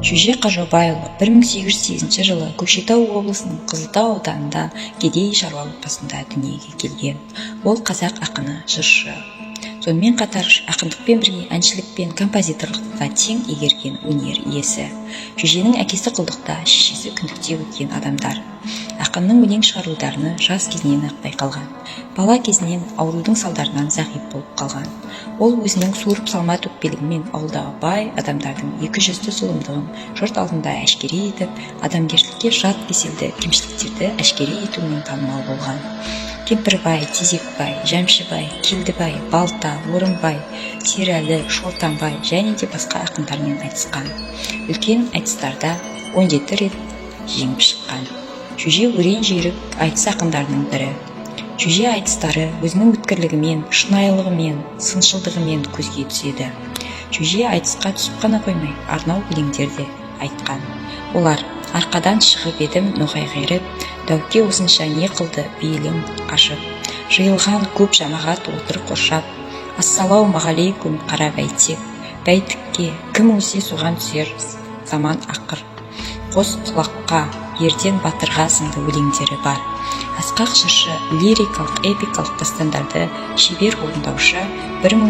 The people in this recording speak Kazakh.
Шөже Қаржаубайұлы 1808 жылы Көкшетау облысының Қызылтау ауданында кедей шаруа отбасында дүниеге келген. Ол қазақ ақыны, жыршы. Сонымен қатар ақындықпен бірге әншілік пен композиторлықты да тең игерген өнер иесі. Шөженің әкесі құлдықта, шешесі күндікте өткен адамдар. Ақынның өлең шығару дарыны жас кезінен-ақ байқалған. Бала кезінен аурудың салдарынан зағип болып қалған. Ол өзінің суырып салма төкпелігімен ауылдағы бай адамдардың екіжүзді зұлымдығын жұрт алдында әшкере етіп, адамгершілікке жат кеселді кемшіліктерді әшкере етумен танымал болған. Кемпірбай, Тезекбай, Жәмшібай, Келдібай, Балта, Орынбай, Серәлі, Шортанбай және де басқа ақындармен айтысқан. Үлкен айтыстарда 17 рет жеңіп шыққан. Шөже өрен жүйрік айтыс ақындарының бірі. Шөже айтыстары өзінің өткірлігімен, шынайылығымен, сыншылдығымен көзге түседі. Шөже айтысқа түсіп қана қоймай, арнау өлеңдер де айтқан. Олар: «Арқадан шығып едім ноғайға еріп, Дәуке осынша не қылды бейілім қашып», «Жиылған көп жамағат отыр қоршап», «Ассалаумағалейкум, қара бәйтік», «Бәйтікке кім өлсе, соған түсер заман ақыр», «Қос құлаққа», «Ерден батырға» сынды өлеңдері бар. Асқақ жыршы, лирикалық, эпикалық дастандарды шебер орындаушы. 1000